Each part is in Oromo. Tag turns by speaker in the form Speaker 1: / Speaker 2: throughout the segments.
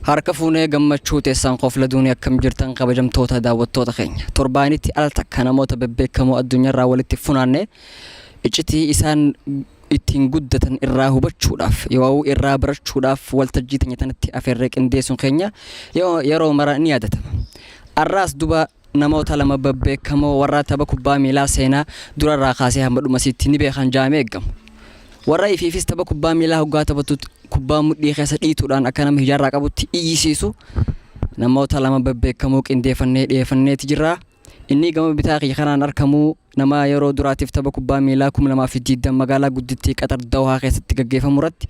Speaker 1: Harka fuunee gammachuu teessan kofla duunee akkam jirtan kabajamtoota daawwattoota keenya. Torbaanitti al takka namoota bebbeekamoo addunyaarraa walitti funaanne iccitii isaan ittiin guddatan irraa hubachuudhaaf yoo irraa barachuudhaaf waltajjii teenya tanatti afeerree qindeessuun keenya yeroo mara ni yaadatama. Arraas duba namoota lama babbeekamoo warra tapha kubbaa miilaa seenaa durarraa kaasee hamma dhumasiitti ni beekan jaamee eegamu. Warra ifiifis tapha kubbaa miilaa hoggaa taphatu kubbaa mudhii keessa dhiituudhaan akka nama hijaarraa qabutti iyyisiisu namoota lama babbeekamoo qindeeffannee dhiyeeffanneeti jirra. Inni gama bitaa kiyya kanaan argamu nama yeroo duraatiif tapha kubbaa miilaa 2020 magaalaa guddittii Qatar Dawhaa keessatti gaggeeffamu irratti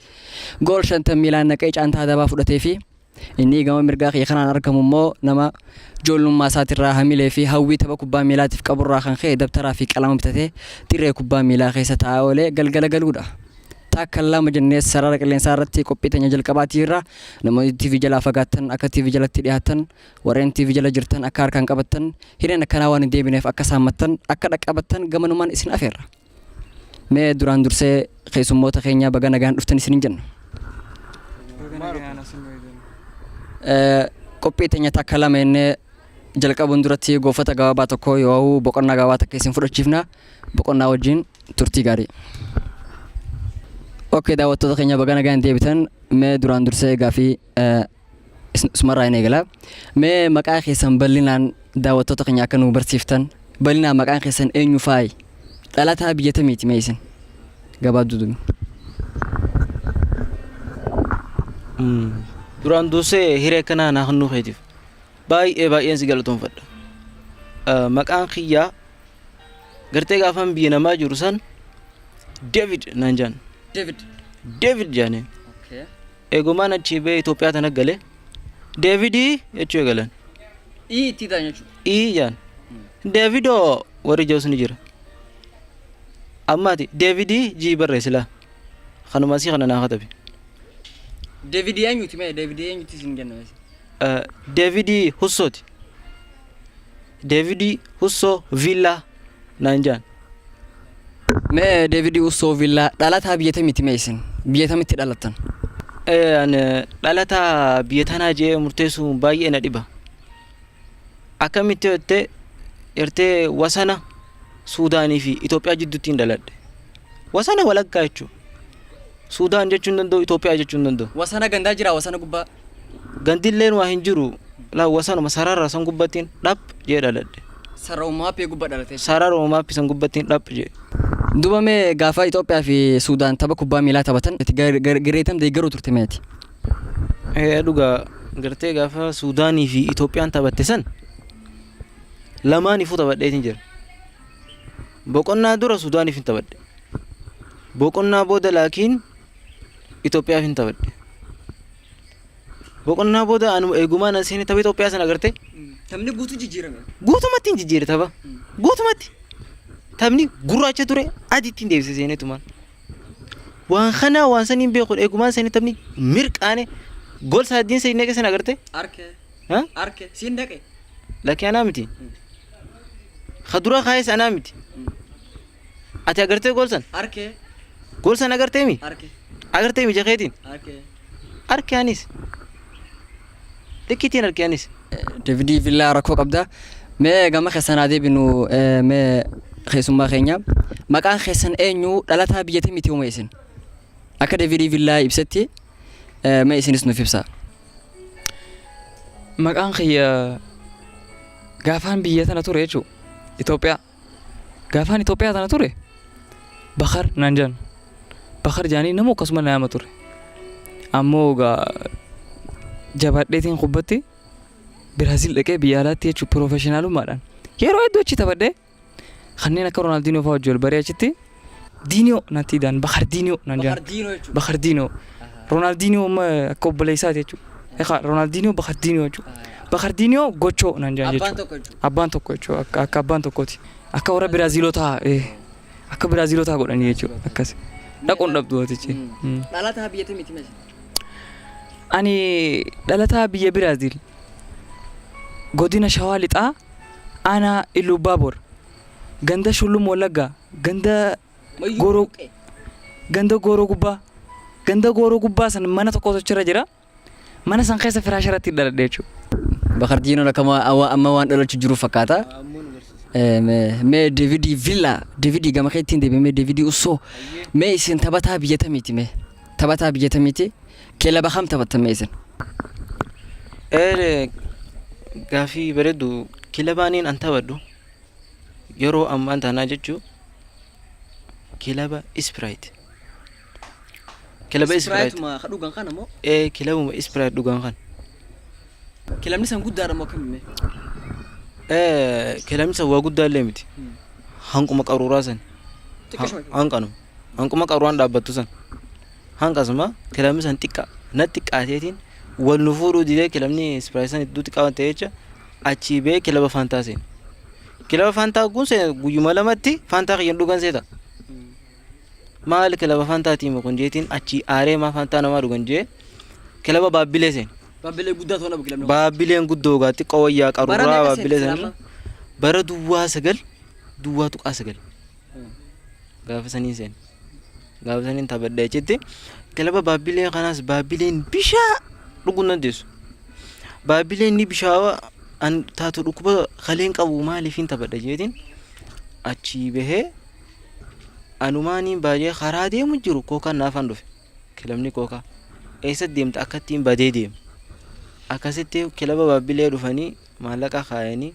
Speaker 1: gool 50 miilaan naqee caantaa dabaa fudhatee fi inni gama mirgaa kiyya kanaan argamu immoo nama ijoollummaa isaatirraa hamilee fi hawwii tapha kubbaa miilaatiif qaburraa kan ka'e dabtaraa fi qalama bitatee dirree kubbaa miilaa keessa taa'aa oolee galgala galuudha. Takka lama jennee sarara qilleensaa irratti qophii teenya jalqabaatii irra namoonni TV jalaa fagaattan akka TV jalatti dhiyaatan warreen TV jala jirtan akka harkaan qabattan hireen akkanaa waan hin deebineef akka saammattan akka dhaqqabattan gamanumaan isin afeerra. Mee duraan dursee keessummoota keenya baga nagaan dhuftan isinin jenna. Qophii teenya takka lama jennee jalqabuun duratti goofata gabaabaa tokko yoo boqonnaa gabaabaa takka isin fudhachiifna boqonnaa wajjin turtii gaarii. Okay, daawwattoota keenya baga nagaan deebitan. Mee duraan dursee gaafii isumarraa hin eegala. Mee maqaa keessan bal'inaan daawwattoota keenya akka nu barsiiftan bal'inaan maqaan keessan eenyu faayi? Dhalataa biyya tamiiti mee isin? Gabaabduu dubbi.
Speaker 2: Duraan dursee hiree akkanaa naa kennuu keetiif baay'ee baay'een si galatoomfadha. Maqaan kiyyaa gartee gaafan biyya namaa jiru san David naan jaan.
Speaker 1: David.
Speaker 2: David jaaneen.
Speaker 1: Okay.
Speaker 2: Eegumaan achii ba'ee Itoophiyaa tana gale Davidii jechuu eegalan.
Speaker 1: Ii itti ta'an jechuudha.
Speaker 2: Ii jaan. Davidoo warri jirus ni jira. Ammaati Davidii jii barreessi laa. Kanuma asii kana naa katabi.
Speaker 1: David eenyuti mee David eenyuti isin jenna mee?
Speaker 2: Davidii Hussooti. Davidii Hussoo Villaa naan jaan.
Speaker 1: Mee David Ussoo Villaa dhalataa biyya tamiiti mee isin? Biyya tamitti dhalattan?
Speaker 2: Ani dhalataa biyya tanaa jee murteessuun baay'ee na dhiba. Akkamitti jettee ertee wasana Suudaanii fi Itoophiyaa jidduutti hin dhaladhe. Wasana walakkaa jechuudha. Suudaan jechuu hin danda'u, Itoophiyaa jechuu hin danda'u.
Speaker 1: Wasana gandaa jira wasana gubbaa.
Speaker 2: Gandilleen waa hin jiru. Laa wasanuma sarara san gubbattiin dhap jee dhaladhe.
Speaker 1: Sarara maappii gubbaa dhalate.
Speaker 2: Sarara maappii san gubbattiin dhap jee.
Speaker 1: Duba mee gaafa Itoophiyaa fi Suudaan tapha kubbaa miilaa taphatan gareetam deeggaruu turte meeti?
Speaker 2: Dhugaa gartee gaafa Suudaanii fi Itoophiyaan taphatte san lamaaniifuu taphadheetiin jira. Boqonnaa dura Suudaaniif hin taphadhe. Boqonnaa booda laakiin Itoophiyaaf hin taphadhe. Boqonnaa booda anuma eegumaan as seene tapha Itoophiyaa sana agartee
Speaker 1: Taphni guutuu jijjiirame.
Speaker 2: guutumatti hin jijjiire tapha. Guutumatti. Taphni gurraacha ture adiitti hin deebise seenetumaan. Waan kanaa waan saniin beeku eegumaan seene taphni mirqaane gool saaddiin seenee neqe sana agartee.
Speaker 1: Arke.
Speaker 2: Ha?
Speaker 1: Arke. Siin dhaqe.
Speaker 2: Lakkii anaa miti. Ka dura kaayes anaa miti. Ati agartee gool san?
Speaker 1: Arke.
Speaker 2: Gool san agartee mi?
Speaker 1: Arke.
Speaker 2: Agartee mi jakeetiin?
Speaker 1: Arke.
Speaker 2: Arke anis. Likkitiin arke anis.
Speaker 1: David Villaa rakkoo qabda. Mee gama keessan haa deebinu mee keessummaa keenya. Maqaan keessan eenyu dhalataa biyya tamiiti uuma isin? Akka David Villaa ibsetti mee isinis nuuf ibsaa.
Speaker 3: Maqaan kiyya gaafaan biyya tana ture jechuudha. Itoophiyaa. Gaafaan Itoophiyaa tana ture Bakar naan jedhan. Bakar jedhanii nama akkasuma na yaama ture. Ammoo egaa jabaadheetiin kubbatti Biraaziil dhaqee biyya alaatti jechuudha piroofeshinaalummaadhaan. Yeroo hedduu achi taphadhee kanneen akka Roonaaldinoo fa'aa wajjin wal baree achitti Diiniyoo natti daan Bakar Diiniyoo naan jedhan.
Speaker 1: Diinoo jechuudha.
Speaker 3: Bakar Diinoo. Roonaaldinoo amma akka obboleessaati jechuudha. Egaa Roonaaldinoo Bakar Diinoo jechuudha. Bakar Diinoo gochoo naan jedhan
Speaker 1: Abbaan
Speaker 3: jechuudha.
Speaker 1: tokko jechuudha.
Speaker 3: Abbaan tokko jechuudha. Akka akka abbaan tokkooti. Akka warra Biraaziilotaa akka Biraaziilotaa godhanii jechuudha. Akkas. Dhaquun dhabdu atichi.
Speaker 1: Dhalataa biyya tamiiti mee isin?
Speaker 3: Ani dhalataa biyya Biraaziil godina Shawaa Lixaa aanaa Illuubbaabor ganda Shullum Wallaggaa ganda
Speaker 1: Mayyuu
Speaker 3: Gooroo
Speaker 1: Buqqee.
Speaker 3: ganda Gooroo Gubbaa ganda Gooroo Gubbaa san mana tokkotu achirra jira. Mana san keessa firaasha irratti dhaladhe jechuudha.
Speaker 1: Bakardiinoon akkama amma waan dhalachuu jiru fakkaata. Mee Davidii Villa, Davidii gama keettiin deebi'e. Mee Davidii Ussoo, mee isin taphataa biyya tamiiti? Mee taphataa biyya tamiiti? Kilaba kam taphattan mee isin?
Speaker 2: Gaafii bareeddu. Kilabaaniin an taphadhu yeroo ammaan tanaa jechuu kilaba Sprite. Kilaba Sprite.
Speaker 1: Ka dhugan kana moo?
Speaker 2: Ee, kilabuma Sprite dhugan kan.
Speaker 1: Kilabni san guddaadha moo akkami mee?
Speaker 2: Kilabni san waa guddaa illee miti. Hanquma qaruuraa san. Hanqanuma. Hanquma qaruuraan dhaabbattu san. Hanqasuma kilabni san xiqqa. Na xiqqaateetiin wal nu fuudhuu didee, kilabni Sprite san iddoo xiqqaa waan ta'e jecha achii ba'ee kilaba Faantaa seene. Kilaba Faantaa kun seene, guyyuma lamatti Faantaa kiyyan dhugan seeta. Maali kilaba Faantaatii kun jeetiin achii aaree, maa Faantaa namaa dhugan jee kilaba Baabbilee seene.
Speaker 1: Baabbilee guddaa ta'uu dhabu kilabni.
Speaker 2: Baabbileen guddoo gaa, xiqqoo wayyaa qaruuraa Baabbilee sana bara 09.09 gaafa saniin seene. Gaafa saniin taphadhe achitti kilaba Baabbilee kanaas. Baabbileen bishaa dhuguu hin dandeessu. Baabbileen ni bishaawa, an taatu dhukkuba kaleen qabu maaliifin taphadha jeetiin achii bahee anumaaniin baay'ee karaa deemu jiru kookaan naafaan dhufe. Kilabni kookaa eessa deemta akkattiin badee deema. Akkasitti kilaba Baabbilee dhufanii maallaqa kaayanii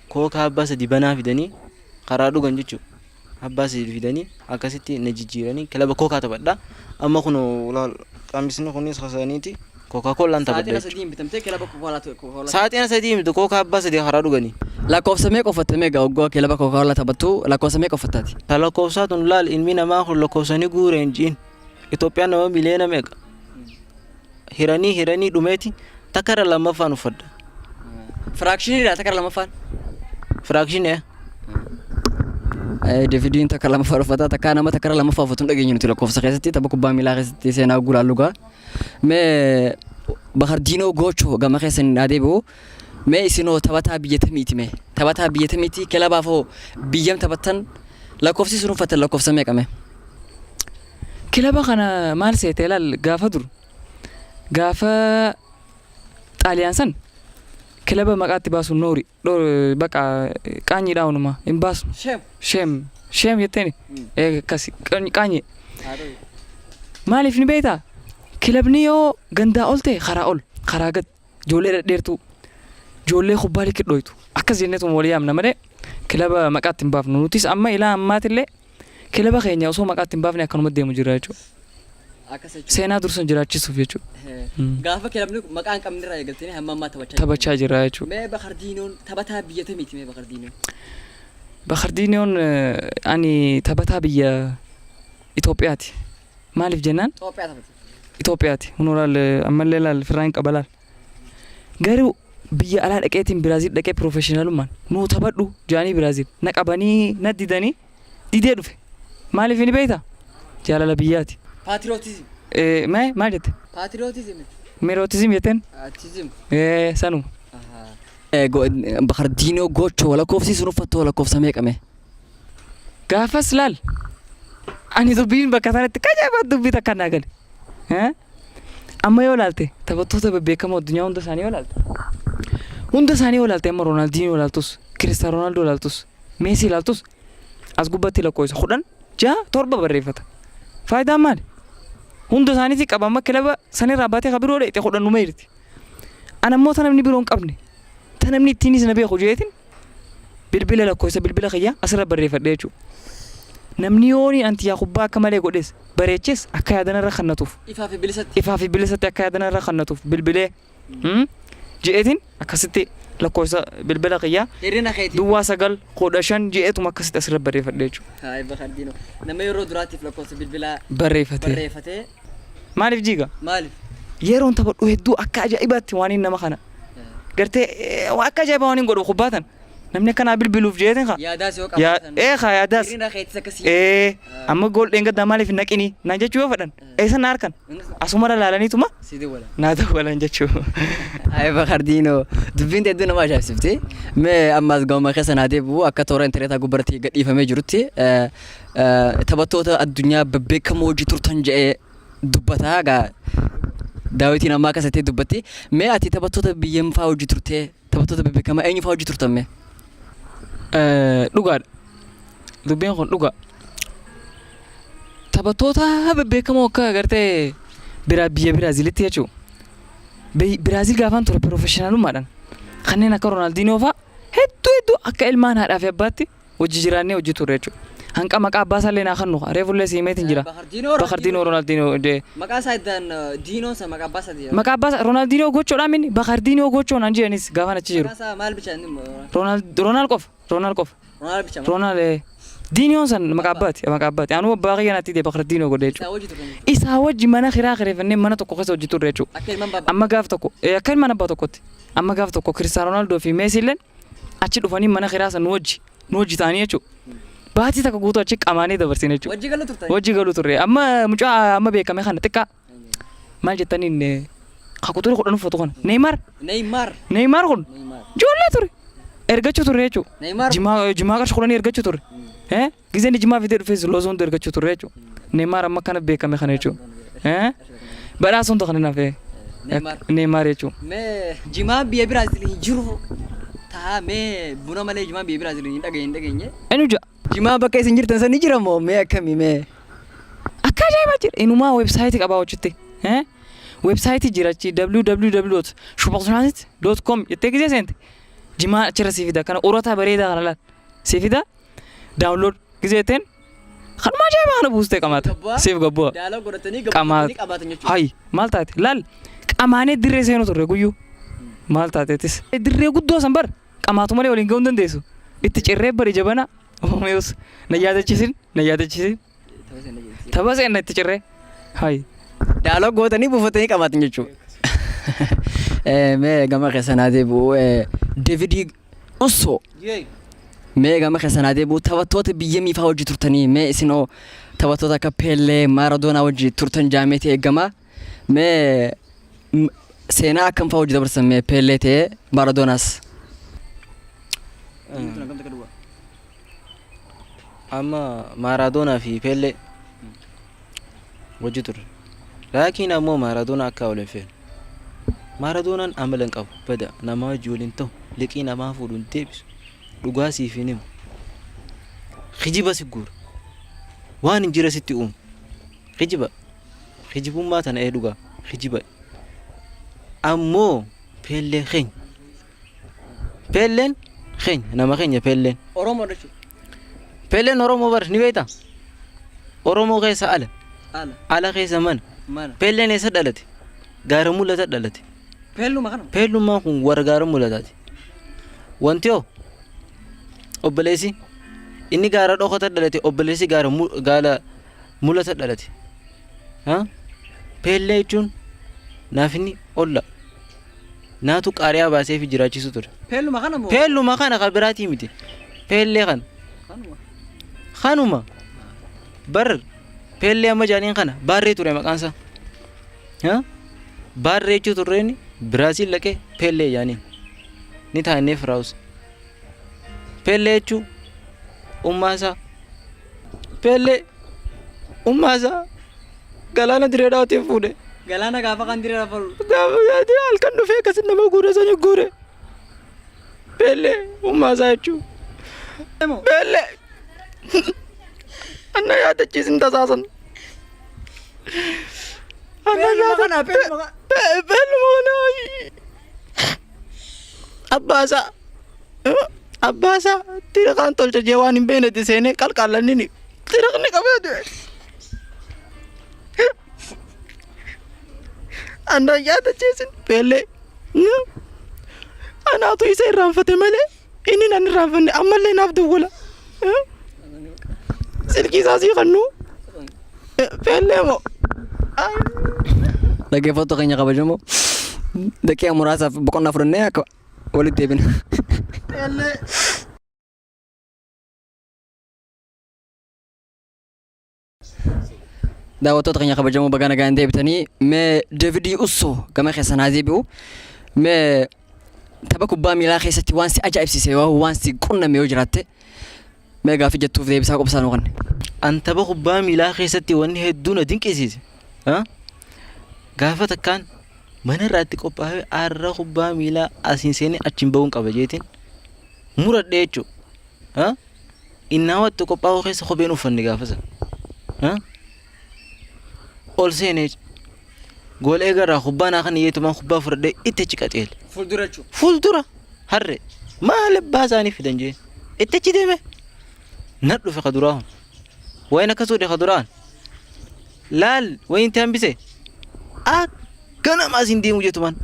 Speaker 2: kookaa abbaa sadii banaa fidanii karaa dhugan jechuudha. Abbaa sadii fidanii akkasitti na jijjiiranii kilaba kookaa taphadha. Amma kun laal, qamisni kunis kasaniiti kookaa koollaan taphadha jechuudha.
Speaker 1: Bitamtee kilaba Kookaa.
Speaker 2: Saaxina sadii miti, kookaa abbaa sadii karaa dhuganii.
Speaker 1: Lakkoofsa meeqa uffatte meeqa waggaa kilaba Kookaa taphattu, lakkoofsa meeqa uffattaati?
Speaker 2: Ta lakkoofsaa tun laal, ilmi namaa kun lakkoofsanii guureen jiin. Itoophiyaan nama miliyoona meeqa? Hiranii hiranii dhumeeti takka irra lammaffaan uffadha.
Speaker 1: Firaakshiniidha takka lammaffaan.
Speaker 2: Firaakshinii.
Speaker 1: Davidiin takka lammaffaa uffata, takka nama takka lammaffaa uffatu hin dhageenyu nuti lakkoofsa keessatti, tapha kubbaa miilaa keessatti seenaa gulaallugaa. Mee Bakardiinoo Goochoo gama keessan hin adeebi'u. Mee isinoo taphataa biyya tamiiti mee? Taphataa biyya tamiiti? Kilabaaf hoo biyyam taphattan? Lakkoofsi sun uffatan lakkoofsa meeqa mee?
Speaker 3: Kilaba kana maal seete ilaal, gaafa dur gaafa Xaaliyaan san kilaba maqaatti baasuun noori baqa, qaanyiidhaa hunuma hin baasnu.
Speaker 1: Shame.
Speaker 3: Shame, shame jetteeni akkas qaanyi. Maaliif ni beektaa? Kilabni yoo gandaa ol ta'e karaa ol karaa gad ijoollee dhedheertuu, ijoollee kubbaa likkii dhoytu akkas jenneetuma walii yaamna malee kilaba maqaatti hin baafnu. Nutis amma ilaa ammaatillee kilaba keenya osoo maqaatti hin baafne akkanuma deemu jira jechuudha.
Speaker 1: Akkas jechuudha.
Speaker 3: Seenaa dursan jiraachisuuf jechuudha.
Speaker 1: Gaafa kilabni maqaa hin qabne irraa eegaltanii hamma ammaa taphachaa
Speaker 3: Taphachaa jira jechuudha.
Speaker 1: Mee Bakardiinoon taphataa biyya tamiiti mee Bakardiinoon?
Speaker 3: Bakardiinoon ani taphataa biyya Itoophiyaati. Maaliif jennaan?
Speaker 1: Itoophiyaa taphate.
Speaker 3: Itoophiyaati. Kunoo laal, ammallee laal, firraa hin qaba laal. Garuu biyya alaa dhaqeetiin, Biraaziil dhaqee piroofeshinaalummaan nuu taphadhu jaanii Biraaziil na qabanii na didanii didee dhufe. Maaliif ni beektaa? Jaalala biyyaati.
Speaker 1: Patriotism.
Speaker 3: Mee maal jette?
Speaker 1: Patriotism.
Speaker 3: Patriotism jetteen?
Speaker 1: Atism.
Speaker 3: Sanuma.
Speaker 1: Bakardiinoo Goochoo, lakkoofsi sun uffattu lakkoofsa meeqa mee?
Speaker 3: Gaafas laal, ani dubbiin bakka sanatti qajeelaa dubbii takka naa gale. Amma yoo ilaalte taphattoota bebbeekamoo addunyaa hunda isaanii yoo ilaalte, hunda isaanii yoo ilaalte, amma Roonaaldinoo ilaaltus, Kiristiyaano Roonaaldoo ilaaltus, Meesii ilaaltus, as gubbatti lakkoofsa 10, 6, 7 barreeffata. Faayidaan maali? Hunda isaaniitii qaba, amma kilaba sanirraa baatee ka biroo dheeyxe 10 numa jirti. Ana immoo ta namni biroo hin qabne, ta namni ittiinis na beeku jeetiin bilbila, lakkoofsa bilbila kiyyaa asirra barreeffadhe jechuudha. Namni yooni anti yaa kubbaa akka malee godhes bareeches akka yaadanarra kannatuuf.
Speaker 1: Ifaa fi bilisatti.
Speaker 3: Ifaa fi bilisatti akka yaadanarra kannatuuf bilbilee je'eetiin akkasitti lakkoofsa bilbila kiyyaa
Speaker 1: Hirrina keetii.
Speaker 3: 09 15 je'eetuma akkasitti asirra barreeffadhe jechuudha.
Speaker 1: Hayi Bakardiinoo. Nama yeroo duraatiif lakkoofsa bilbilaa
Speaker 3: barreeffatee.
Speaker 1: Barreeffatee.
Speaker 3: Maaliif jiiga?
Speaker 1: Maaliif?
Speaker 3: Yeroon taphadhu hedduu akka ajaa'ibaatti waan inni nama kana gartee akka ajaa'ibaa waan hin godhu kubbaatan namni akkanaa bilbiluuf jeetiin kaa.
Speaker 1: Yaadaas yoo
Speaker 3: Yaa
Speaker 1: qabaatan.
Speaker 3: ee kaa yaadaas.
Speaker 1: Hirrina keetis akkasii.
Speaker 3: Ee, amma gool dheengaddaa maaliif hin naqinii naan jechuu yoo fedhan eessa na harkan asuma laalaniituma
Speaker 1: Si dawwala.
Speaker 3: naa dawwalan jechuu.
Speaker 1: Hayi Bakardiinoo, dubbiin hedduu nama ajaa'ibsiifti. Mee ammaas gama keessa naa deebi'u, akka toora intarneetaa gubbaratti gadhiifamee jirutti taphattoota addunyaa bebbeekamoo hojii turtan jedhee dubbataa gaa. Daawitiin amma akkas jettee dubbatti. Mee ati taphattoota biyyam faa hojii turtee taphattoota bebbeekamaa eenyu faa hojii turtan mee?
Speaker 3: Dhugaadha. Dubbiin kun dhugaa. Taphattoota bebbeekamoo akka agartee biraa biyya Biraaziilitti jechuudha. Biraaziil gaafaan ture piroofeshinaalummaadhaan kanneen akka Roonaaldinoo fa'aa hedduu hedduu akka ilmaan haadhaa fi abbaatti hojii jiraannee hojii turre jechuudha. Hanqa maqaa abbaa isaallee naa kennu reefullee siimeetiin jira. Bakardiinoo Roonaaldinoo jee.
Speaker 1: Maqaa isaa iddaan Diinoo sa maqaa abbaa isaati.
Speaker 3: Maqaa abbaa isaa Roonaaldinoo gochoodhaa minni Bakardiinoo gochoo naan jedhanis gaafaan achi jiru.
Speaker 1: Maqaa isaa maal bicha inni
Speaker 3: Roonaal qofa Roonaal qofa.
Speaker 1: Roonaal bicha.
Speaker 3: Roonaal Diiniyoon san maqaa abbaati maqaa abbaati. Anuu abbaa kiyya natti ta'e Bakardiinoo godhe jechuudha.
Speaker 1: Isaa hojii turtan.
Speaker 3: Isaa wajji mana kiraa kireeffannee mana tokko keessa hojii turre jechuudha.
Speaker 1: Akka ilmaan baabaa.
Speaker 3: Amma gaaf tokko akka ilmaan abbaa tokkotti amma gaaf tokko Kiristaanoo Roonaaldoo fi Meesii illeen achi dhufanii mana kiraa san nu wajji ta'anii jechuudha. Baatii takka guutuu achi qamaanii dabarsine jechuudha.
Speaker 1: Wajji galu turtan.
Speaker 3: Wajji galu turre. Amma mucaa amma beekame kana xiqqaa maal jettaniin ka quxurii 10 uffatu kana Neeymaar.
Speaker 1: Neymar.
Speaker 3: Neeymaar kun
Speaker 1: Neymar.
Speaker 3: ijoollee ture. Ergachuu turre jechuudha.
Speaker 1: Neymar.
Speaker 3: Jimaa jimaa qarshii 10 ergachuu turre. Gizeen jimaa fidee dhufee loozoo hunda ergachuu turre jechuudha. Neeymaar amma kana beekame kana jechuudha. Badhaasa hunda kana naaf
Speaker 1: Neymar.
Speaker 3: Neeymaar jechuudha.
Speaker 1: Mee jimaan biyya Biraazil hin jiru. Taa mee buna malee jimaan biyya Biraazil hin dhageenye hin dhageenye.
Speaker 3: Eenyu ja'a?
Speaker 1: Jimaa bakka isin jirtan san ni jira moo mee akkamii mee?
Speaker 3: Akka ajaa'ibaa jira. Inumaa weebsaayitii qabaa hojjette. Weebsaayitii jira achi www.shubaqshanit.com jettee gisee seente. Jimaa achirra sii fida. Kana urataa bareedaa kana laal. Sii fida. Download gisee jetteen kanuma ajaa'ibaa kana buustee qamaata. Siif gabbu'a.
Speaker 1: Daaloo godhatanii
Speaker 3: Qamaa-
Speaker 1: qabaatan jechuudha.
Speaker 3: Hayi maal taate laal qamaanee dirree seenuu turre guyyuu maal taateetis. Dirree guddoo san bar qamaatu malee waliin ga'uu hin dandeessu. Itti cirree bari jabana Oomeus na yaadachiisin na yaadachiisin tapha seenna itti cirree hayi.
Speaker 1: Daaloo gootanii buufatanii qabaatan jechuudha. Mee gama keessan haa deebi'u Davidii Ussoo. Mee gama keessan haa deebi'u taphattoota biyya miifaa hojii turtanii mee isinoo taphattoota akka Peellee Maaradoonaa hojii turtan jaameeti eegama. Mee seenaa akkam fa'aa hojii dabarsan mee Peellee ta'ee Maaraadonaas.
Speaker 2: Amma Maaraadoonaa fi Peellee wajji turre. Laakiin ammoo Maaraadoonaa akka wal hin feenu. Maaraadoonaan amala hin qabu. Bada namaa wajji waliin ta'u liqii namaa fuudhu hin deebisu. Dhugaa siif hin himu. Kijiba si guura. Waan hin jire sitti uumu. Kijiba. Kijibummaa tana ee dhugaa. Kijiba. Ammoo Peelleen keenya. Peelleen keenya nama keenya Peelleen.
Speaker 1: Oromoo jechuudha.
Speaker 2: Peelleen Oromoo bar ni beektaa? Oromoo keessa ala.
Speaker 1: Ala.
Speaker 2: Ala keessa mana.
Speaker 1: Mana.
Speaker 2: Peelleen eessa dhalate? Gaara mul'ata dhalate.
Speaker 1: Peelluma kana.
Speaker 2: Peellummaan kun warra gaara mul'ataati. Wanti hoo obboleessi inni gaara dhokata dhalate obboleessi gaara gaala mul'ata dhalate. Ha? Peellee jechuun naaf inni olla. Naatu qaariyaa baasee fi jiraachisu ture.
Speaker 1: Peelluma kana moo?
Speaker 2: Peelluma kana kan biraatii miti. Peellee kana.
Speaker 1: Kanuma.
Speaker 2: Kanuma. Bar peellee amma jaaniin kana baarree ture maqaan isaa. Ha? Baarree jechuu turreen Biraaziil dhaqee peellee jaaniin. Ni taa'annee firaawus. Peellee jechuu ummaa isaa. Peellee ummaa isaa galaana diree dhaatiin fuudhe.
Speaker 1: Galaana gaafa kan diree rafalu.
Speaker 2: Gaafa gaatee halkan dhufee akkasin nama guure sani guure. Peellee ummaa isaa jechuu. Peellee. Anna yaadachiisin tasaasan. Anna
Speaker 1: Peelluma kana peelluma kana.
Speaker 2: Peelluma kana. Abbaasaa. Abbaasaa tiriqaan tolcha jee waan hin beeknetti seenee qalqaallanni tiriqni qabee du'e. Anna yaadachiisin peellee. Anaatu isa irraanfate malee inni nan irraanfanne ammallee naaf dawwala. Silkii isaa sii kennu. Peellee moo?
Speaker 1: Dhaggeeffattoota keenya kabajamoo daqiiqaa muraasaaf boqonnaa fudhannee akka walitti deebina.
Speaker 2: Peellee.
Speaker 1: Daawwattoota keenya kabajamoo baga nagaan deebitanii mee Deevidii Ussoo gama keessan haa deebi'u. Mee tapha kubbaa miilaa keessatti waan si ajaa'ibsiise yoo waan si qunname yoo jiraatte mee gaaffii jettuuf deebisaa qobsaa nu kenni.
Speaker 2: An tapha kubbaa miilaa keessatti wanni hedduu na dinqisiise. Ha? Gaafa takkaan Mana irraa itti qophaa'ee arra kubbaa miilaa asiin seenee achiin ba'uun qaba jeetiin muradhe jechuudha. Innaa itti qophaa'uu keessa kopheen uffanne gaafa sana. Ol seenee gool eegarraa kubbaa naa kan iyyeetumaan kubbaa fudhadhee itti achi qaceele.
Speaker 1: Fuuldura jechuudha.
Speaker 2: Fuuldura harree maal abbaa isaanii fidan jee itti achi deeme. Na dhufe ka duraa hun. Wayin akkas godhe ka duraan. Laal wayin itti hambise. Akka nama asiin deemu jettumaan.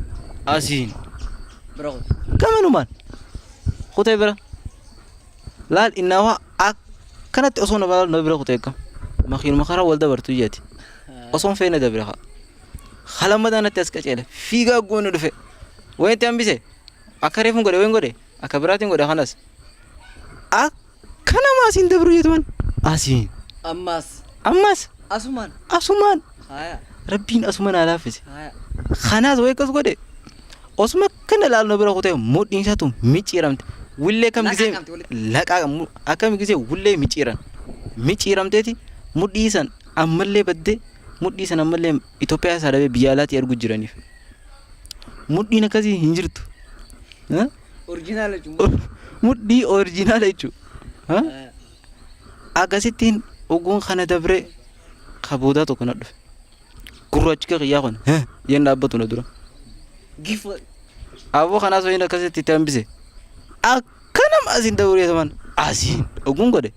Speaker 2: Asiin.
Speaker 1: Bira kutu.
Speaker 2: Gamanumaan. Kutee bira. Laal innaa waa akkanatti osoo na balaalu na bira kutee akkam. Makiinuma karaa wal dabartu iyyaati. Osoon feene dabre haa. Halammadaa natti as qaceele. Fiigaa goone dhufe. Wayin itti hambise. Akka reefuun godhe wayin godhe. Akka biraatiin godhe kanas. Akka nama asiin dabru jettumaan. Asiin.
Speaker 1: Ammas.
Speaker 2: Ammas.
Speaker 1: Asumaan.
Speaker 2: Asumaan.
Speaker 1: Haaya.
Speaker 2: Rabbiin asuma naa laaffise.
Speaker 1: Haaya.
Speaker 2: Kanaas wayi akkas godhe. Osuma akkana ilaalu na bira kutee mudhiin isaatu micciiramte. Wullee kam gisee
Speaker 1: Laqaaqamte walitti.
Speaker 2: laqaa akkam gisee wullee micciiran. Micciiramteeti mudhii san ammallee baddee mudhii san ammallee Itoophiyaa isaa dhabee biyya alaatii arguu jiraniif. Mudhiin akkasii hin jirtu.
Speaker 1: Original jechuudha.
Speaker 2: Mudhii original jechuudha. Akkasittiin oguun kana dabree ka boodaa tokko na dhufe. Gurraachi kiyyaa kun yeen dhaabbatu na dura.
Speaker 1: Gifa.
Speaker 2: Aboo kanaas wayiin akkasitti itti hambise. Akka nama asiin dabree taman asiin oguun godhe.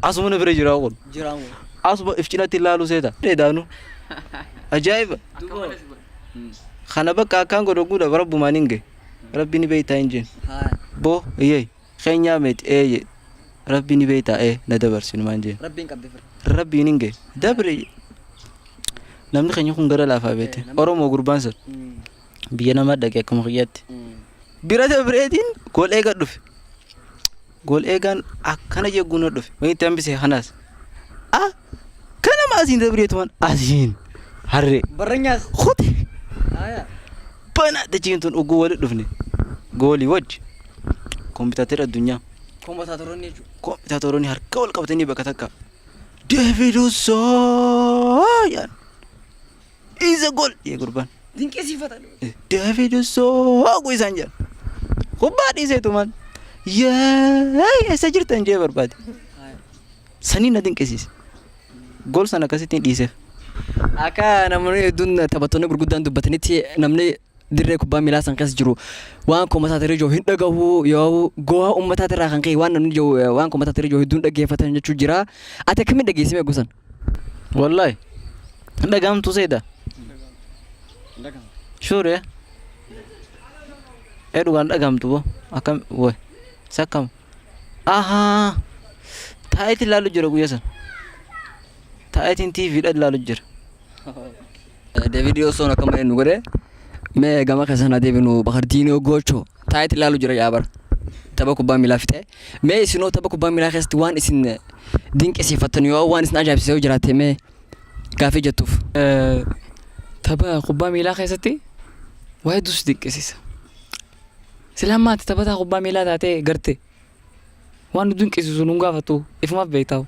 Speaker 2: Asuma na bira jira kun.
Speaker 1: Jiraamu.
Speaker 2: Asuma if cinatti ilaalu seeta. Daanu. Ajaa'iba. Kana bakka akkaan godhe oguudha rabbumaan hin gahe. Rabbi ni beektaa hin jeen.
Speaker 1: Haaya.
Speaker 2: Boo iyyee keenyaa meeti ee rabbi ni beektaa ee na dabarsinu maan jeen.
Speaker 1: Rabbiin qabde fira.
Speaker 2: Rabbiin hin gahe. Dabre. Namni keenya kun gara laafaa beekte. Oromoo gurbaan sun biyya namaa dhaqe akkuma kiyyaatti. Bira dabreetiin gool eegaa dhufe. Gool eegaan akkana jeguun na dhufe. Wanti itti hambise kanaas. Akkanama asiin dabreetumaan asiin harree.
Speaker 1: Barranyaas.
Speaker 2: Kute.
Speaker 1: Haaya.
Speaker 2: Bana dachiin tun oguu walitti dhufne. Goolii wajji. Kompiitaatera addunyaa.
Speaker 1: Koomataatoroonni jechuudha.
Speaker 2: Kompiitaatoroonni harka wal qabatanii bakka takka. David Ussoo yaan. Isa gool jee gurbaan.
Speaker 1: Dinqisiifatan.
Speaker 2: David Ussoo isaan jedhan. Kubbaa dhiiseetumaan. Yee eessa jirtan jee barbaade.
Speaker 1: Haaya.
Speaker 2: Sanii na dinqisiise. Gool sana akkasittiin dhiiseef.
Speaker 1: Akka namoonni hedduun taphattoonni gurguddaan dubbatanitti namni dirree kubbaa miilaa san keessa jiru waan koomataatirii jiru hin dhagahu yoo go'aa uummataatirraa kan ka'e waan namni jiru waan koomataatirii jiru hedduun dhaggeeffatan jechuu jira. Ati akkamiin dhageessime gosan?
Speaker 2: Wallaahi. Hin dhagahamtu seeta. Sure. Ee dhugaan dhagahamtu boo. Akkam woy. Sakkam. Ahaa. Taa'eetiin ilaalu jira guyyaa sana. Taa'eetiin TV dha ilaalu jira.
Speaker 1: David Osoon akka malee nu godhe mee gama keessan adeemnu Bakardiinoo Gochoo taa'eetti ilaalu jira yaa bara. Tapha kubbaa miilaa fixee mee isinoo tapha kubbaa miilaa keessatti waan isin dinqisiifattan yoo waan isin ajaa'ibsiise yoo jiraatte mee gaafii jettuuf.
Speaker 3: Tapha kubbaa miilaa keessatti waa hedduu si dinqisiisa. Silaa maati taphataa kubbaa miilaa taatee garte waan nu dinqisiisu nun gaafattu ifumaaf beektaa.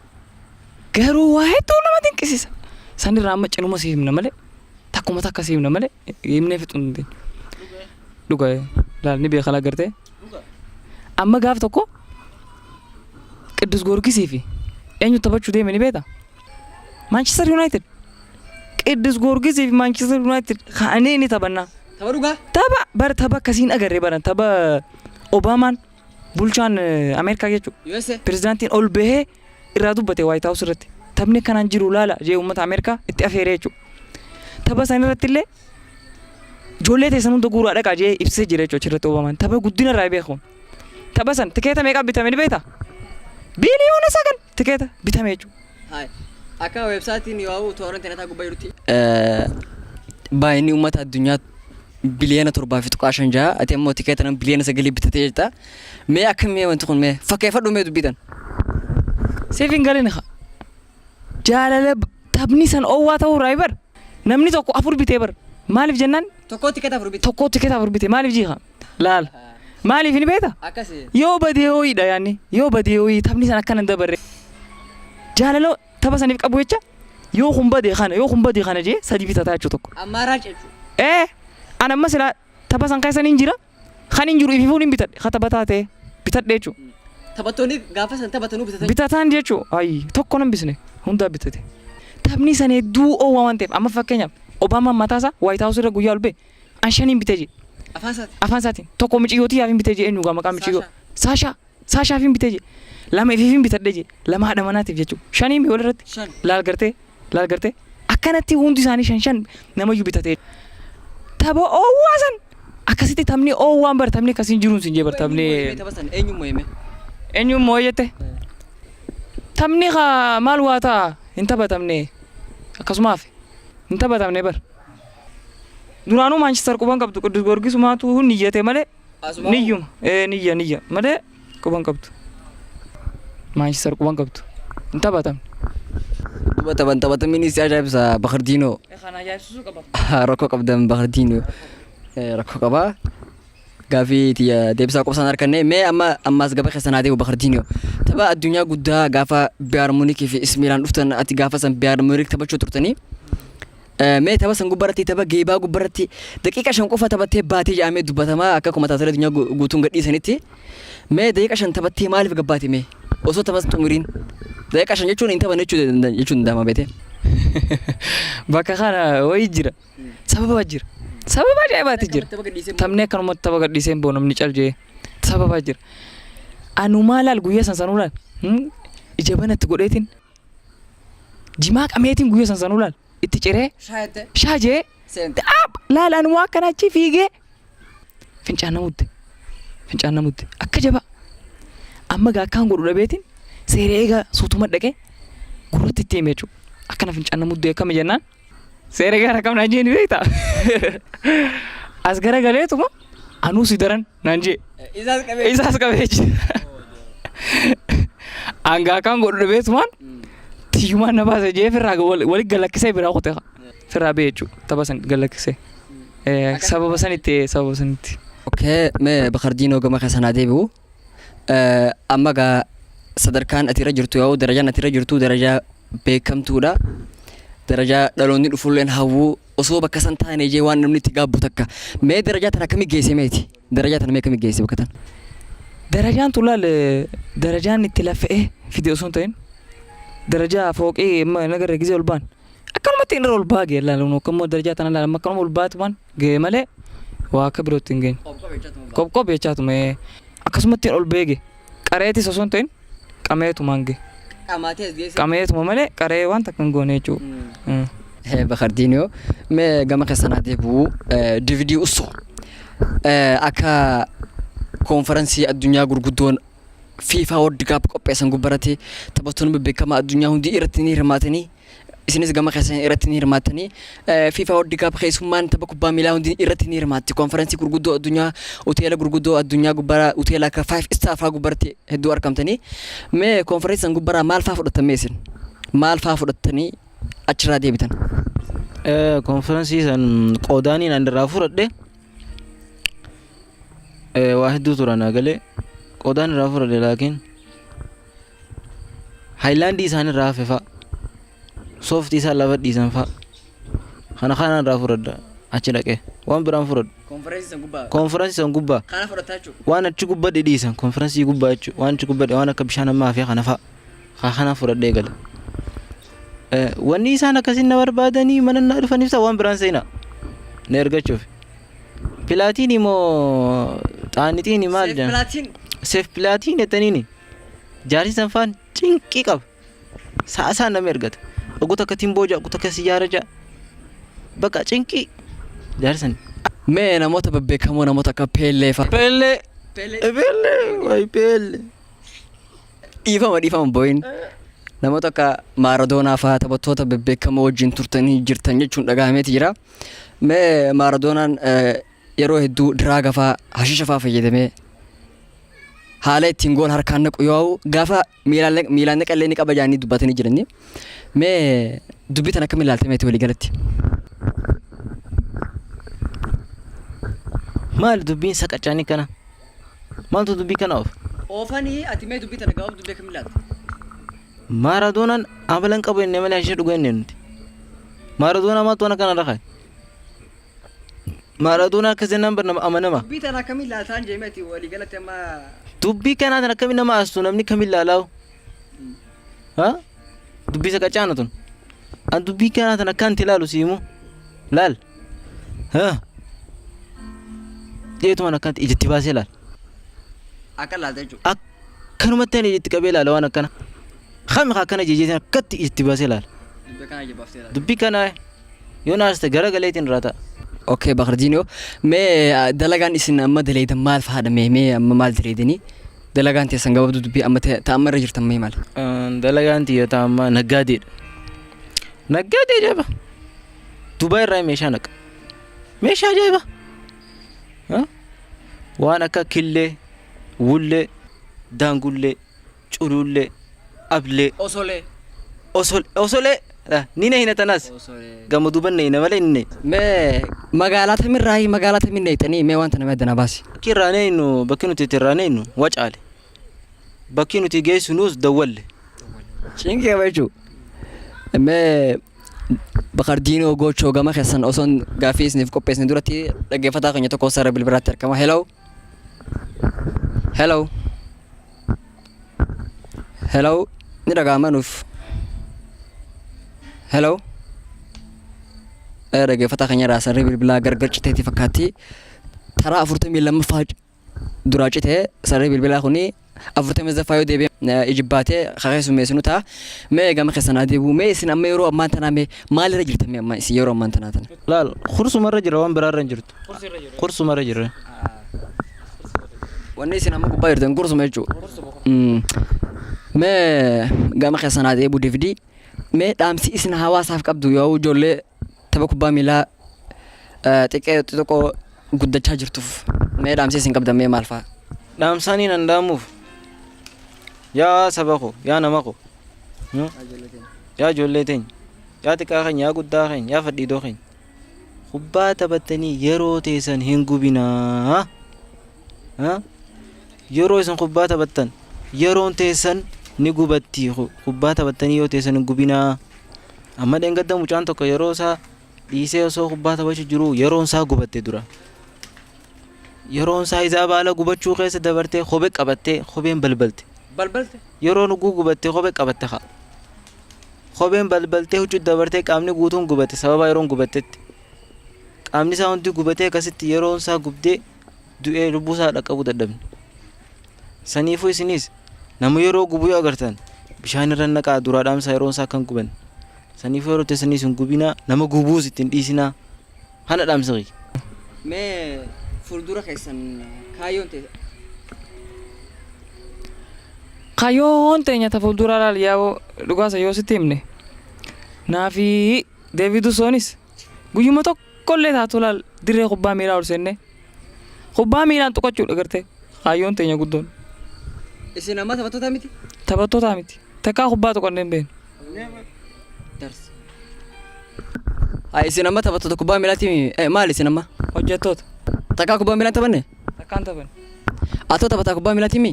Speaker 3: Garuu waa hedduu nama dinqisiisa. Sanirraa amma cinuma si himna malee takkuma takka si himna malee himnee fixuu hin dandeenyu. Dhuga laal ni beekala gartee. Amma gaaf tokko Qiddus Goorgisii fi eenyu taphachuu deeme ni beektaa? Manchester United. Qiddus Goorgisii fi Manchester United ka'anii ni taphannaa.
Speaker 1: Tapha dhugaa?
Speaker 3: Tapha bara tapha akkasiin agarree baran tapha Obaamaan bulchaan Ameerikaa jechuudha.
Speaker 1: USA.
Speaker 3: Pirezidaantiin ol bahee irraa dubbate White House irratti. Taphni akkanaan jiru laala jee uummata Ameerikaa itti afeeree jechuudha. Tapha san irratti illee ijoollee teessan hunda guuraa dhaqaa jee ibsee jira jechuudha achirratti Obaamaan. Tapha guddina irraa beeku. Tapha san tikeeta meeqa bitame ni beektaa? Biiliyoona 9 tikeeta bitame jechuudha.
Speaker 1: Haaya. Akka weebsaayitiin yoo toora intarneetaa gubbaa jirutti. Baay'inni uummata addunyaa biliyoona 7.56 ati immoo tikeeta nama biliyoona 9 bitatee jirta. Mee akkamii wanti kun mee fakkeeffadhu mee dubbitan.
Speaker 3: Siif hin galin haa. Jaalala taphni san oowwaa ta'uu irraa bar namni tokko afur bitee bar maaliif jennaan
Speaker 1: Tokko tikeeta afur bite.
Speaker 3: Tokko tikeeta afur bitee maaliif jiika laal maaliif ni beekta?
Speaker 1: Akkasi.
Speaker 3: Yoo badee hooyidha yaanni yoo badee hooyii taphni san akkana hin dabarre jaalala tapha saniif qabu jecha yoo kun badee kana yoo kun badee kana jee sadi bitataa jechuu tokko.
Speaker 1: Ammaaraac jechuudha.
Speaker 3: Ee. An amma silaa tapha san keessa nin jira. Kan hin jiru ififuun hin bitadhe. Ka taphataa ta'e bitadhe jechuudha.
Speaker 1: Taphattoonni gaafa san taphatanuu bitatan.
Speaker 3: Bitataan jechuudha. Ayi tokko nan bisne hundaa bitate. Taphni san hedduu oowwaa waan ta'eef amma fakkeenyaaf Obaamaan mataa isaa White House irra guyyaa ol ba'e an shaniin bitee jee.
Speaker 1: Afaan isaatiin.
Speaker 3: Afaan isaatiin tokko miciyyootii yaaf hin bitee jee eenyu gaa maqaa miciyyoo. Saashaa Saashaaf hin bitee jee. Lama ifiif hin bitadhe jee. Lama haadha manaatiif jechuudha. Shaniin bi walirratti.
Speaker 1: Shan.
Speaker 3: Laal gartee laal gartee akkanatti hundi isaanii shan shan namayyuu bitatee. Tapha oowwaa san akkasitti taphni oowwaan bar taphni akkasiin jiruun sin jee bar taphni.
Speaker 1: Tapha san eenyuun mo'ame?
Speaker 3: Eenyuun mo'e jette? Taphni kaa maal waa ta'a hin taphatamne akkasumaaf hin taphatamne bar. Duraanuu Maanchister quban qabdu Qiddus Goorgisumaatu niyyate malee niyyuma ee niyya niyya malee quban qabdu. Maanchister quban qabdu hin taphatamne.
Speaker 1: Duba taphan taphatamiin si ajaa'ibsa Bakardiinoo.
Speaker 3: Kan ajaa'ibsiisuu qaba.
Speaker 1: Rakkoo qabdan Bakardiinoo. Rakkoo qabaa. Gaafii tiyya deebisaa qubsaan harkanne mee amma ammaas gaba keessan haa deemu Bakardiinoo. Tapha addunyaa guddaa gaafa Bayern Munich fi AC Milan dhuftan ati gaafa san Bayern Munich taphachuu turtanii. Mee tapha san gubbaarratti tapha geebaa gubbaarratti daqiiqa 5 qofa taphattee baatee jedhamee dubbatamaa akka komataatota addunyaa guutuun gadhiisanitti. Mee daqiiqa 5 taphattee maaliif gabbaate mee osoo tapha xumuriin daqiiqa 5 jechuun hin taphanne jechuu danda'ama beete.
Speaker 3: Bakka kana wayii jira. Sababa jira. Sababa ajaa'ibaati jira. Taphni akkanumatti tapha gadhiisee hin bahu namni cal jee. Sababa jira. Anumaa laal guyyaa san sanuu laal. Ija banatti godheetiin jimaa qameetiin guyyaa san sanuu laal. Itti ciree shaa jee aap laal anumaa akkana achi fiigee fincaan na mudde. Fincaan na mudde. Akka jabaa. Amma gaa akkaan godhu dhabeetiin seera eegaa suutuma dhaqee gurratti itti hime jechuudha. Akkana fincaan na muddee akkami jennaan seera eegaan akkam naan jee ni beektaa? As garagaleetuma anuu si daran naan jee. Isaas qabee jira. Angaa akkaan godhu dhabeetumaan tiyyumaan na baase jee firraa wali galakkisee biraa kute firraa ba'e jechuudha. Tapha san galakkisee. Sababa sanitti sababa sanitti.
Speaker 1: Okay, mee Bakardiinoo gama keessan haa deebi'u. Amma gaa sadarkaan ati irra jirtu yoo darajaan ati irra jirtu darajaa beekamtuudha. Darajaa dhaloonni dhufulleen hawwuu osoo bakka san taane jee waan namni itti gaabbu takka. Mee darajaa tana akkamii geesse meeti? Darajaa tana mee akkamii geesse bakka tana?
Speaker 3: Darajaan tun laal darajaan itti laffa'ee fide osoo hin ta'in darajaa fooqii amma nagarra gizee ol ba'an akkanumatti inni irra ol ba'aa ga'e laal akkammoo darajaa tana laal amma akkanuma ol ba'atumaan ga'e malee waa akka birootti hin geenye. Qopqop jechaatuma akkasumatti ol beege qareetis osoo hin ta'in qameetumaan ga'e. Qameetuma malee qaree waan takka hin goone jechuudha.
Speaker 1: Bakardiinoo mee gama keessan haa deebi'u DVD Usso akka koonferansii addunyaa gurguddoon FIFA World Cup qopheessan gubbaratti taphattoonni bebbeekamaa addunyaa hundi irratti ni hirmaatanii isinis gama keessan irratti ni hirmaattanii FIFA World Cup keessummaan tapha kubbaa miilaa hundi irratti ni hirmaatti koonferansii gurguddoo addunyaa hoteela gurguddoo addunyaa gubbaa hoteela akka 5 star fa'aa gubbaratti hedduu argamtanii mee koonferansii san gubbaraa maal fa'aa fudhattan mee isin maal fa'aa fudhattanii achirraa deebitan?
Speaker 2: Konferansii san qoodaaniin an irraa fudhadhe waa hedduu turan galee qoodaan irraa fudhadhe laakiin haayilaandii isaan irraa hafe fa'a sooftii isaan lafa dhiisan fa'a kana kanaan irraa fudhadha achi dhaqee waan biraan fudhadhu.
Speaker 1: Konferansii san gubbaa.
Speaker 2: Konferansii san gubbaa.
Speaker 1: Kana fudhataa jechuudha.
Speaker 2: Waan achi gubbaa dhidhiisan konferansii gubbaa jechuudha waan achi gubbaa waan akka bishaan ammaa hafe kana fa'a kana fudhadhee gala. Wanni isaan akkasiin na barbaadanii mana na dhufaniif ta'u waan biraan seenaa na ergachuuf. Pilaatiin moo xaanixiin maal jedhan?
Speaker 1: Pilaatiin.
Speaker 2: Seef pilaatiin jettaniini. Jaarsi san faan cinqii qaba. Sa'a isaan nama ergata. Oguu takka timboo ja'a, oguu takka sijaara ja'a. Bakka cinqii. Jaarsi san.
Speaker 1: Mee namoota bebbeekamoo namoota akka Peellee fa'a.
Speaker 2: Peellee. Peellee. Wayi peellee.
Speaker 1: Dhiifama dhiifama boo'in. Namoota akka Maaradoonaa fa'aa taphattoota bebbeekamoo wajjin turtanii jirtan jechuun dhagahameeti jira. Mee Maaradoonaan yeroo hedduu diraaga fa'aa hashiisha fa'aa fayyadamee haala ittiin gool harkaan naqu yoo gaafa miilaan naqallee ni qaba jedhanii dubbatanii jirani. Mee dubbii tana akkamiin ilaalta meeti walii galatti?
Speaker 2: Maali dubbiin saqacaanii kana? Maaltu dubbii kana oofa?
Speaker 1: Oofanii ati mee dubbii tana gabaabduu dubbii akkamiin ilaalta?
Speaker 2: Maaradoonaan amalan qabu jennee malee hashiisha dhugaa jennee nuti. Maaradoonaa maaltu waan akkana irra kaa'e? Maaraadoonaa akkas jennaan bar nama amanama.
Speaker 1: Dubbii tana akkamiin laaltaan jeemeeti walii galatti amma?
Speaker 2: Dubbii kanaa tan akkamiin nama astu namni kamiin laalaawu? Ha? Dubbii isa qacaana tun. An dubbii kanaa tan akkaan itti ilaalu si himu. Laal. Ha? Dhiyeetumaan akkanatti ijatti baasee laal.
Speaker 1: Akka laalta jechuudha.
Speaker 2: Akkanumatti ani ijatti qabee ilaala waan akkana. Kami akkana jejeetiin akkatti ijatti baasee ilaala.
Speaker 1: Dubbii kana jabaaftee laala.
Speaker 2: Dubbii kana yoo na aarste gara galeetiin irraa ta'a.
Speaker 1: Okay, Bakardiinoo, mee dalagaan isin amma daleeydan maal fa'aadha? Mee amma maal daleeydanii? Dalagaan teessan gabaabduu dubbii amma ta amma irra jirtan mee maali?
Speaker 2: Dalagaan tiyya ta ammaa naggaadeedha. Naggaadee ajaa'iba. Dubaay irraa meeshaa naqa. Meeshaa ajaa'iba. Waan akka killee, wullee, daangullee, culuullee, ablee.
Speaker 1: Osolee.
Speaker 2: Osolee. Ni na hina tanaas. Gama duuban na hina malee inni.
Speaker 1: Mee magaalaa tamirraa magaalaa tamiin neeyxanii mee wanta nama adda na baasi.
Speaker 2: Bakki irraa neeynu, bakki nuti itti irraa neeynu Wacaale. Bakki nuti geessinus Dawwalle.
Speaker 1: Cinqii qaba jechuudha. Mee Bakardiinoo Gochoo, gama keessan osoon gaaffii isiniif qopheessine duratti dhaggeeffataa keenya tokko sarara bilbilaatti argama. Hello. Hello. Hello. Ni dhaga'ama nuuf. Hello. Dhaggeeffataa keenya irraa sararri bilbilaa gargar citeetti fakkaatti. Taraa 42ffaa duraa citee sararri bilbilaa kuni, 48ffaa yoo deebi'e ijibbaatee keessummeessinu ta'a. Mee gama keessan haa deebi'u. Mee isin amma yeroo ammaan tanaa mee maalirra jirtan, mee amma isin yeroo ammaan tanaa tana?
Speaker 2: Laal, kursumarra jira, waan biraarra hin jirtu. Kursumarra jira.
Speaker 1: Wanni isin amma gubbaa jirtan kursuma jechuudha. Mee gama keessan haa deebi'u DVD. Mee dhaamsi isin hawaasaaf qabdu yoo ijoollee tapha kubbaa miilaa xiqqee xixiqqoo guddachaa jirtuuf mee dhaamsi isin qabdan mee maal fa'a?
Speaker 2: Dhaamsaanii nan dhaamuuf, yaa saba koo, yaa nama koo, yaa ijoollee teenya, yaa xiqqaa keenya, yaa guddaa keenya, yaa fadhiidoo keenya, kubbaa taphattanii yeroo teessan hin gubinaa. Yeroo isin kubbaa taphattan yeroon teessan ni gubatti. Kubbaa taphattanii yoo teessan hin gubinaa. Amma dheengadda mucaan tokko yeroo isaa dhiisee osoo kubbaa taphachuu jiru yeroon isaa gubatte dura. Yeroon isaa isaa baala gubachuu keessa dabartee kophee qabattee kopheen balbalte.
Speaker 1: Balbalte.
Speaker 2: Yeroo nuguu gubatte kophee qabatte haa. Kopheen balbaltee huccuu dabartee qaamni guutuun gubate sababa yeroon gubattetti. Qaamni isaa hundi gubatee akkasitti yeroon isaa gubdee du'ee lubbuu isaa dhaqqabuu dadhabne. Saniifuu isinis nama yeroo gubuu yoo agartan bishaan irra naqaa duraa dhaamsaa yeroon isaa kan guban. Saniifuu yeroo teessaniis hin gubinaa, nama gubuus ittiin dhiisinaa. Kana dhaamsa kiyya.
Speaker 1: Mee fuuldura keessan kaayyoon ta'e?
Speaker 3: Kaayyoon teenya ta fuuldura laal yaa'oo dhugaasa yoo sitti himne, naafi Deevid Usoonis guyyuma tokkollee taatu laal dirree kubbaa miilaa ol seennee kubbaa miilaan tuqachuudha gartee kaayyoon teenya guddoon.
Speaker 1: Isin amma taphattoota miti?
Speaker 3: Taphattoota miti. Takkaa kubbaa tuqannee hin beeknu.
Speaker 1: Darsi. Haa, isin amma taphattoota kubbaa miilaati maali isin amma?
Speaker 3: Hojjettoota.
Speaker 1: Takkaa kubbaa miilaa hin taphanne?
Speaker 3: Takkaan taphanne.
Speaker 1: Atoo taphataa kubbaa miilaati mi?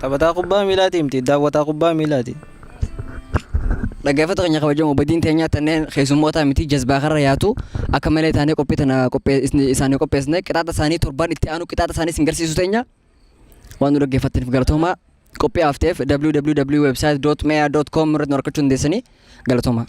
Speaker 2: Taphataa kubbaa miilaati miti, daawwataa kubbaa miilaati.
Speaker 1: Dhaggeeffattoota keenya kabajamoo, badiin teenyaa tanneen keessummoota miti, jazbaa karra yaatu akka malee taanee qophii tana isaanii qopheessine. Qixaaxa isaanii torbaan itti aanu qixaaxa isaanii isin garsiisu teenya. Waan nu dhaggeeffattaniif galatoomaa. Qophii hafteef www.website.mea.com irratti nu argachuu dandeessanii. Galatoomaa.